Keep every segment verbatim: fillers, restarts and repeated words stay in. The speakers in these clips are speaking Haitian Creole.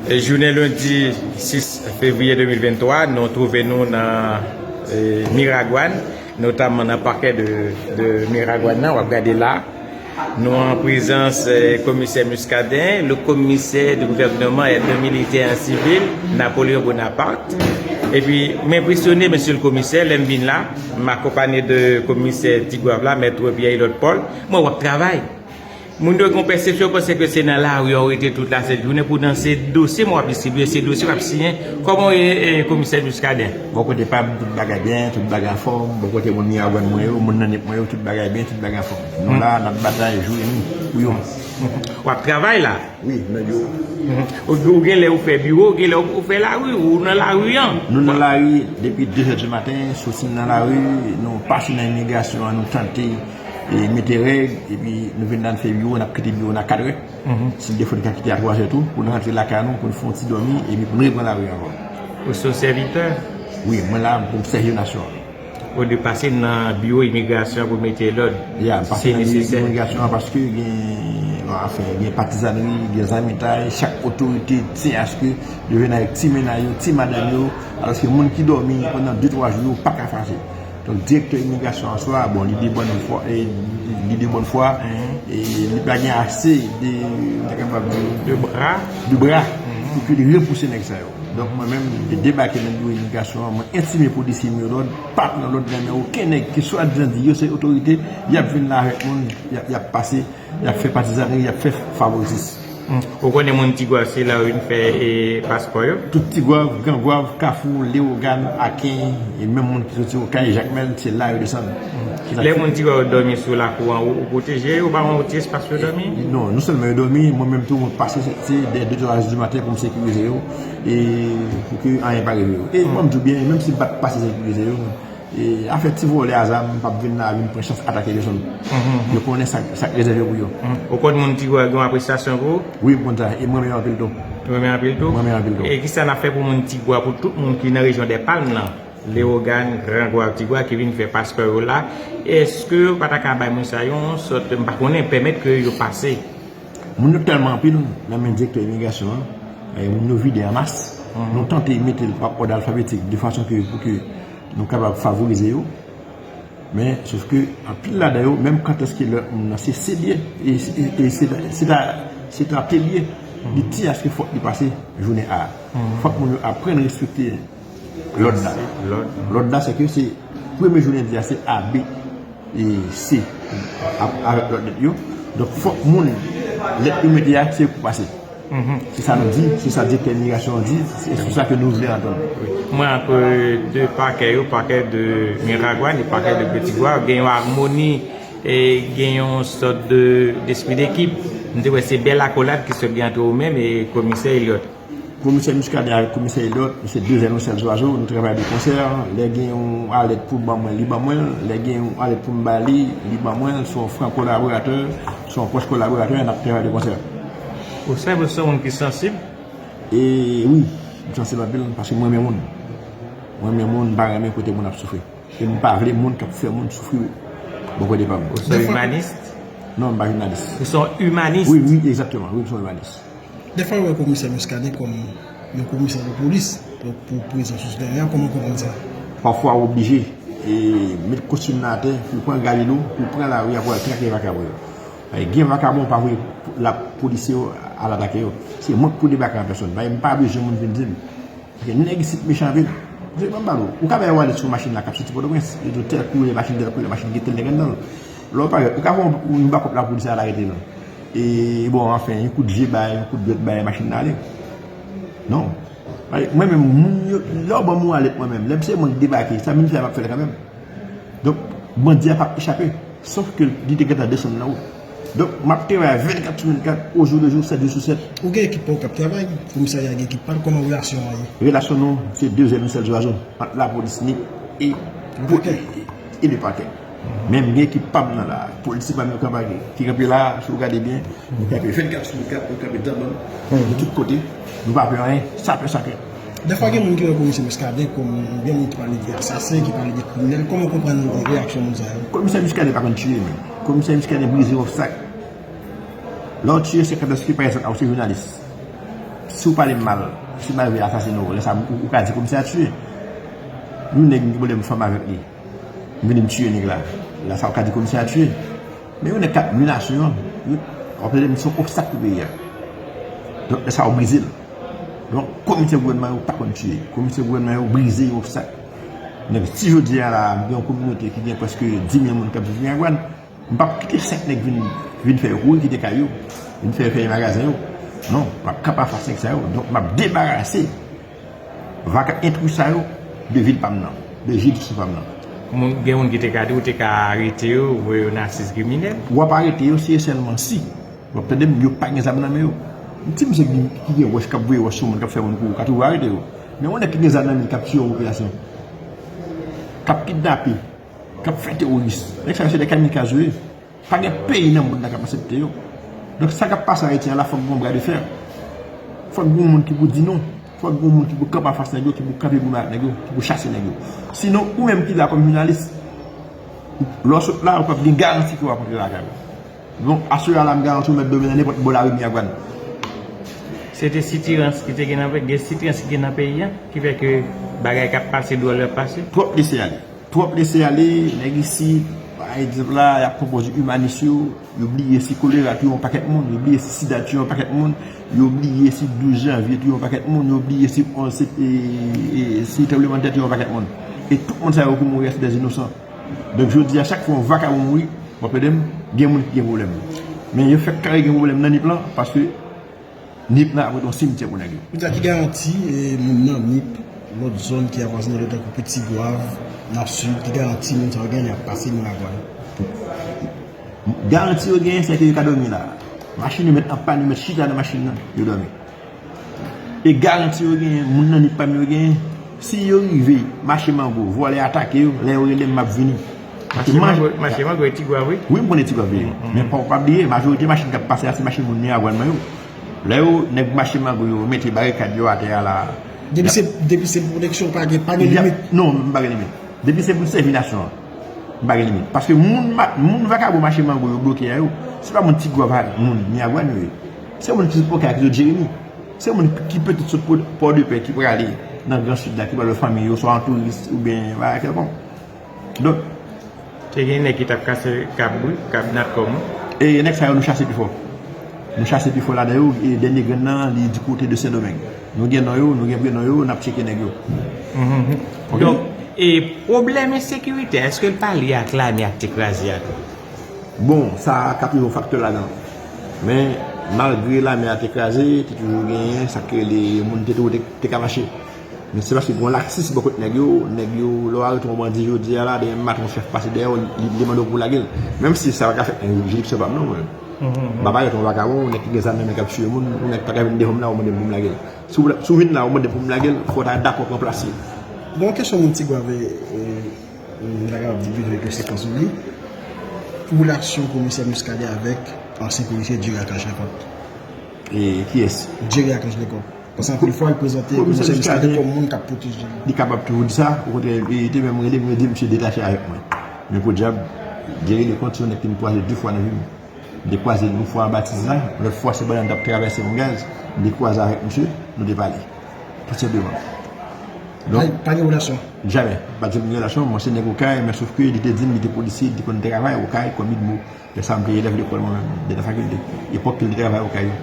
E jounen lendi sis fevriye de mil venntwa, nou twouve nou nan e, Miragwàn, notaman nan pakè de, de Miragwàn nan, w ap gade la. Nou an prezans e, komisè Muscadin, le commissaire du gouvernement, aide militaire en civil, Napoléon Bonaparte. Epi, m enpresyone, mesye le komisè, lè m vin la, m akonpanye de komisè Tigwav la, mèt Pierre Elliot Paul, mwen w ap travay. Moun yo gen yon pèsepsyon, yo panse ke se nan lari a w rete tout lasent jounen, poutan se dosye mwen w ap distribiye, se dosye w ap siyen. Kòman w ye, e, komisè Muscadin? Bò kote pa m, tout bagay byen, tout bagay anfòm. Bò kote moun Miragwàn mwen yo, moun nan Nip mwen yo, tout bagay byen, tout bagay anfòm. Nou la, n ap batay jou e nwi pou yo. W ap travay la? Wi, nan biwo. Ou, ou gen lè ou fè biwo, gen lè ou, ou fè lari, ou nan lari an. Nou nan lari depi de zè di maten, soti nan lari, nou pase nan imigrasyon an, nou tante e mete règ, epi nou vin la, n fè biwo, n ap kite biwo nan kat è. Si n te fè, n ka kite a twa zè tou, pou n rantre lakay nou, pou n fè yon ti dòmi, epi pou n repran lari ankò. Ou se yon sèvitè? Wi, mwen la pou m sèvi nasyon an. Ou dwe pase nan biwo imigrasyon pou mete lòd, si nesesè. Ya, m pase nan biwo imigrasyon an paske gen, bon, anfen, gen patizanri, gen zanmitay, chak otorite tyen aske yo vin avèk ti mennaj yo, ti madanm yo, alòske moun ki dòmi pandan de, twa jou yo pa ka fache. Donk, direktè imigrasyon an swa, bon, li de bòn fwa, e, li de bòn fwa, e li pa gen ase de, nou ta kapab di, de bra, de bra pou ke li repouse nèg sa yo. Donk, mwen menm, m te debake nan biwo imigrasyon an, mwen entime polisye m yo lòd, pa pran lòd nan men okenn nèg ki swadizan di yo se otorite, y ap vin la avèk moun, y ap, y ap pase, y ap fè patizanri, y ap fè favoritis. Hmm. Ou konnen moun Tigwav se la yo vin fè e, paspò yo? Tout Tigwav, Gran Gwav, Kafou, Lewogàn, Aken, e menm moun ki soti Okay, Jakmèl, se la yo desann. Hmm. Lè moun Tigwav yo dòmi sou lakou an, ou, ou pwoteje yo, ou ba yo yon ti espas pou yo dòmi? Non, non sèlman yo dòmi, mwen menm tou, mwen pase se, se dè de, twa zè di maten pou m sekirize yo, e pou ke anyen pa rive yo. E mwen m di w byen, menm si m pa t pase sekirize yo, e afè ti vòlè a zam, m p ap vin la vin pran chans atake pèsonn. Yo konnen sa, sa k rezève pou yo. Ou konn moun Tigwav gen yon apresyasyon pou ou? Wi, m konn sa. E m renmen yo anpil tou. Ou renmen anpil tou? M renmen yo anpil tou. E kisa n ap fè pou moun Tigwav, pou tout moun ki nan rejyon dè Palm nan, Lewogàn, Gran Gwav, Tigwav ki vin fè paspò yo la? Èske yo pa ta ka bay moun sa yo yon sòt, m pa konnen, pèmèt ke yo pase? Moun yo tèlman anpil nan men direktè imigrasyon an, e moun yo vide an mas. Nou tante mete l pa òd alfabetik de fason ke pou ke nou kapab favorize yo. Men, sof ke anpil ladan yo, menm kantèske lòt moun nan se sede, e, e, e se, se ta, se ta te lye, li di aske fòk li pase jounen A. Fòk moun yo aprann respekte lòd la. Lòd. Lòd la, se ke se premye jou lendi a, se A, B, e C, a, avèk lòt lèt yo. Donk, fòk moun, lèt yo mete a, se pou pase. Se sa nou di, se sa direktè imigrasyon an di, se sou sa ke nou vle antann. Mwen antre de pakè yo, pakè de Miragwàn e pakè de Petit Goâve, gen yon amoni e gen yon sòt de, despri dekip. M te wè se bèl akolad ki sot gen antre ou menm e komisè Elliot. Komisè Muscadin avèk komisè Elliot, se de zèl yon sèl zwazo, nou travay de konsè. Lè gen yon alèt pou ban mwen, li ban mwen l. Lè gen yon alèt pou m ba li, li ban mwen l. Se yon fran kolaboratè, se yon pwòch kolaboratè, n ap travay de konsè. Ou sanble se yon moun ki sansib? E wi, m sansib anpil, paske m renmen moun. Mwen renmen moun, m pa renmen kote moun ap soufri. E m pa vle moun k ap fè moun soufri bò kote pa m. Ou se yon imanis? Non, m pa jounalis. Ou se yon imanis? Wi, wi, egzakteman. Wi, m se yon imanis. Dèfwa yo wè komisè Muscadin kòm yon komisè de polis pou, pou prezans sou teren an, kòman w konprann sa? Pafwa w oblije e met kostim nan atè, pou w pran galilo, pou w pran lari a, pou w al trake vakabon yo. E gen vakabon, w pa voye lapolis yo al atake yo. Se mwen k pou debake an pèsòn. Paske m pa bezwen moun vin di m. Paske nèg isit mechan anpil. Paske ban m ba w, ou ka wè w ale sou machin la k ap soti Pòtoprens, yo di w tèl koulè machin, tèl koulè machin, gen tèl nèg anndan l. Lè w parèt, ou ka fè yon, yon bakòp lapolis al arete l. E bon, anfen, yon kout je bay, yon kout dwèt bay, machin nan ale. Non. Mwen menm, moun yo, lè w ban m yon alèt mwen menm, lè m se mwen k debake, sa m vin fè a, m ap fè l kanmenm. Donk, bandi a p ap echape, sof ke li te gentan desann nan wout. Donk, m ap travay vennkat sou vennkat, au jour le jour, sèt jou sou sèt. Ou gen ekip pa w k ap travay? Komisarya gen ekip pa l, kòman relasyon an ye? Relasyon nou, se de zèl yon sèl zwazo, ant lapolis, Nip e, e, e le pakè. Men m gen ekip pa m nan la, polisye pa m yo k ap ki kanpe la, si w gade byen, yo kanpe vennkat sou vennkat, yo kanpe dan bann, de tout kote, nou pa pè anyen, sapè, sapè. Dèfwa gen moun ki wè komisè Muscadin kòm yon moun ki pale de asasen, ki pale de kriminèl. Kòman w konprann reyaksyon moun sa yo? Komisè Muscadin pa konn tiye, men. Komisè Muscadin brize obstak. Lè w tiye, se kantèske, pa egzanp, a w se jounalis. Si w pale m mal, si m arive asasine w, lè sa a, ou, ou ka di komisè a tiye. Yon nèg m gen pwoblèm fanm avèk li, m vini m tiye nèg la. Lè sa a, ou ka di komisè a tiye. Men yon nèg k ap menace w, w ap tande m se yon obstak pou peyi a. Donk, lè sa a, ou brize l. Donk, komisè gouvènman yo pa konn tiye. Komisè gouvènman yo brize yon obstak. Donk, si jodi a la, m gen yon kominote ki gen prèske dis mil moun k ap viv Miragwàn, m p ap kite senk nèg vin, vin fè yo kouri kite kay yo, vin fè yo fèmen magazen yo. Non, m ap kanpe anfas nèg sa yo. Donk, m ap debarase vaka entri sa yo de vil pa m nan, de jidiksyon pa m nan. Moun, gen moun ki te ka di w te ka arete yo, voye yo nan asiz kriminèl. W ap arete yo si e sèlman si, w ap tande m, yo pa gen zam nan men yo. Yon ti mesye ki, ki gen wòch, k ap voye wòch sou moun, k ap fè moun kouri, ou ka toujou arete yo. Men yon nèg ki gen zam nan men l, k ap tiye yon popilasyon, k ap kidnape, k ap fè teworis. Nèg sa yo se de kamikaz yo ye. Pa gen peyi nan mond lan k ap aksepte yo. Donk, sa k ap pase Ayiti a la, fòk gen yon bra de fè. Fòk gen yon moun ki pou di non. Fòk gen yon moun ki pou kanpe anfas nèg yo, ki pou kanpe pou bay ak nèg yo, ki pou chase nèg yo. Sinon, ou menm ki la kòm jounalis, lè w sot la, ou p ap gen garanti ke w ap rantre lakay ou. Donk, aswè a la, m garanti w mèt dòmi nan nenpòt bò lari Miragwàn. Se te sitirans ki te gen nan peyi, gen sitirans ki gen nan peyi a, ki fè ke bagay k ap pase, dwòl yo ap pase. Twòp lese ale. Twòp lese ale, nèg isit, pa egzanp la, y ap konpoze imanis yo, yo bliye si kolera touye yon pakèt moun, yo bliye si sida touye yon pakèt moun, yo bliye si douz janvye touye yon pakèt moun, yo bliye si onz sept, e, e, si tranblemanntè touye yon pakèt moun. E tout moun sa yo ki mouri a se dè inosan. Donk, jodi a, chak fwa yon vakabon mouri, w ap tande m, gen moun ki gen pwoblèm. Men yo fèk kare gen pwoblèm nan Nip lan, paske Nip lan ap rete yon simityè pou nèg yo. Pou di a, ki garanti, e, moun nan Nip, lòt zòn ki avwazine yo tankou Ti Gwav, Nap Sid, ki garanti moun sa yo gen lè y ap pase Miragwàn? Garanti yo genyen, se ke yo ka dòmi la. Machin yo mèt an pàn, yo mèt chita nan machin nan, yo dòmi. E garanti yo genyen, moun nan Nip pa m yo genyen, si yo rive mache mango, vòlè atake yo, lè yo rele m, m ap vini. Mache mango, mache mango e Ti Gwav, wi. Wi, m konnen Ti Gwav ye. Men pa, pa bliye, majorite machin k ap pase a, se machin moun Miragwàn mwen yo. Lè yo, nèg mache mango yo, mete barikad yo atè a la. Depi se, depi se pwoteksyon, pa gen, pa gen limit. Non, m pa gen limit. Depi se pou sèvi nasyon an, m pa gen limit. Paske moun, moun vakabon mache mango yo bloke a yo, se pa moun Ti Gwav, moun Miragwàn yo ye. Se moun ki sot Okay, ki sot Jeremi. Se moun ki petèt sot Pò-, Pòdepè, ki prale nan Gran Sid la, ki prale wè fanmi yo, swa an touris oubyen bagay kèlkonk. Donk, te gen nèg ki t ap kase kab, wi, kab Natcom, wi. E nèg sa yo, nou chase pi fò. Nou chase pi fò ladan yo, e dènye grenn nan, li di kote de Sendomeng. Nou gen non yo, nou gen prenon yo, n ap tcheke nèg yo. Donk, e pwoblèm ensekirite a, èske l pa lye ak lame a k te kraze a tou? Bon, sa ka toujou yon faktè ladan. Men, malgre lame a te kraze, te toujou genyen sa k rele moun te toujou te, te ka mache. Men se paske gen yon laksis bò kot nèg yo, nèg yo, lè w arete yon bandi jodi a la, demen maten yon chèf pase dèyè w, li, li mande w pou w lage l. Menm si sa pa ka fèt nan jiridiksyon pa m non, mwen. M pa parèt yon vakabon, yon nèg ki gen zam nan men k ap tiye moun, yon nèg pa ka vin devan m la, w mande m pou m lage l. Si w, si w vin la, w mande m pou m lage l, fò w ta dakò pran plas li. Gen yon kesyon moun Ti Gwav, e, e, m ta kapab di pito ke se kòz ou li. Ki relasyon komisè Muscadin avèk ansyen polisye Jerry Archange Lecoq? E kiyès? Jerry Archange Lecoq. Paske anpil fwa, l prezante komisè Muscadin kòm moun k ap pwoteje li. Li kapab toujou di sa. Okontrè, li te menm rele m, li di, "Misye detache avèk mwen." Men podyab, Jerry Lecoq se yon nèg ki m kwaze de fwa nan vi m. M te kwaze l yon fwa anba Tizla, lòt fwa se pandan m t ap travèse yon gaz, m te kwaze avèk misye, nou te pale. Tou senpleman. Donk, pa, pa gen relasyon? Jamè. Pa janm gen relasyon, mwen se nèg Okay, men sof ke li te di m li te polisye, li te konn travay Okay kòm idmo. Lè sa a, m te elèv lekòl mwen menm, m te nan fakilte. Epòk ke l te travay Okay yo.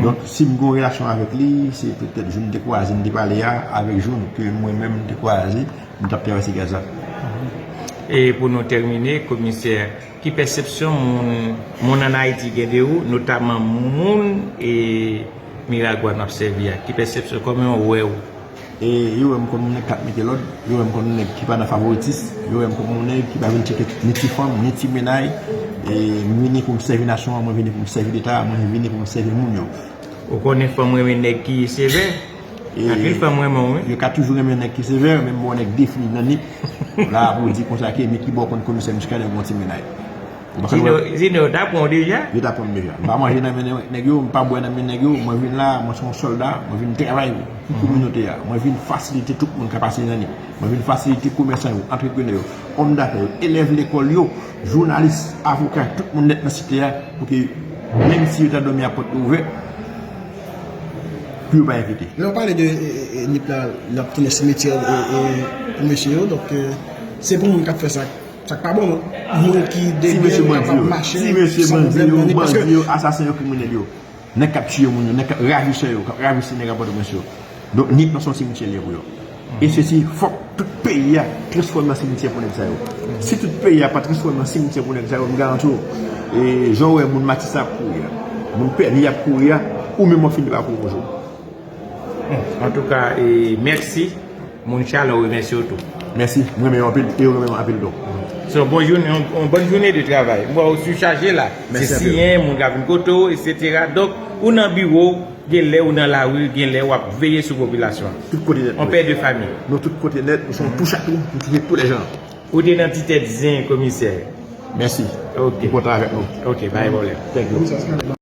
Donk, si m gen yon relasyon avèk li, se petèt jou n te kwaze, n te pale a, avèk jou ke mwen menm m te kwaze, m t ap travèse gaz la. E pou nou tèmine, komisè, ki pèsepsyon moun, moun ann Ayiti gen de ou, notaman moun e Miragwàn w ap sèvi a? Ki pèsepsyon, kòman yo wè w? E yo wè m kòm yon nèg k ap mete lòd, yo wè m kòm yon nèg ki pa nan favoritis, yo wè m kòm yon nèg ki pa vin tcheke ni ti fanm, ni ti mennaj. E m vini pou m sèvi nasyon an, mwen vini pou m sèvi Leta a, mwen vini pou m sèvi moun yo. Ou konnen fanm renmen nèg ki sevè. E anpil fanm renmen w, wi. Yo ka toujou renmen nèg ki sevè, men m wè yon nèg defini nan Nip la pou w di konsa ke, men ki bò w konn komisè Muscadin gen yon ti mennaj. Ou pa konn Junior, Junior ta pran w deja? Yo ta pran m deja. M pa manje nan men nèg yo, m pa bwè nan men nèg yo. Mwen vin la, mwen se yon sòlda, mwen vin travay pou kominote a. Mwen vin fasilite tout moun k ap pase nan Nip. Mwen vin fasilite komèsan yo, antreprenè yo, òm dafè yo, elèv lekòl yo, jounalis, avoka, tout moun nèt nan site a, pou ke menm si yo ta dòmi a pòt yo ouvè, pou yo pa enfekte. Lè w pale de e, e, e, Nip la, l ap tounen simetyè e, e, pou mesye yo, donk e, se pou moun k ap fè sa, sa k pa bon, non. Moun ki debyen, kapab mache san pwoblèm nan Nip, paske bandi yo, asasen yo, kriminèl yo, nèg k ap tiye moun yo, nèg k ap ravise yo, k ap ravise nèg a Pòtoprens yo. Donk, Nip nan se yon simityè li ye pou yo. E se si fòk tout peyi a transfòme an simityè pou nèg sa yo. Si tout peyi a pa transfòme an simityè pou nèg sa yo, m garanti w, e, jan w wè moun Matisan ap kouri a, moun Pèni ap kouri a, ou menm w ap fini pa kouri yon jou. Antouka, e, mèsi. Moun Chalon remèsye w tou. Mèsi, m renmen w anpil e w renmen m anpil tou. Se yon bon jounen, yon, yon bòn jounen de travay. M wè w sichaje la. Se siyen, moun ka vin kote w, etsetera. Donk, ou nan biwo, gen lè ou nan lari, gen lè w ap veye sou popilasyon an. Tout kote nèt. On pè de fanmi. Nou tout kote nèt, nou se yon touch a tou, nou touche tou lè jan. Ou te nan ti tèt zen komisè. Mèsi. Ok. Ou kontan avèk nou. Ok, pa gen pwoblèm. Thank you.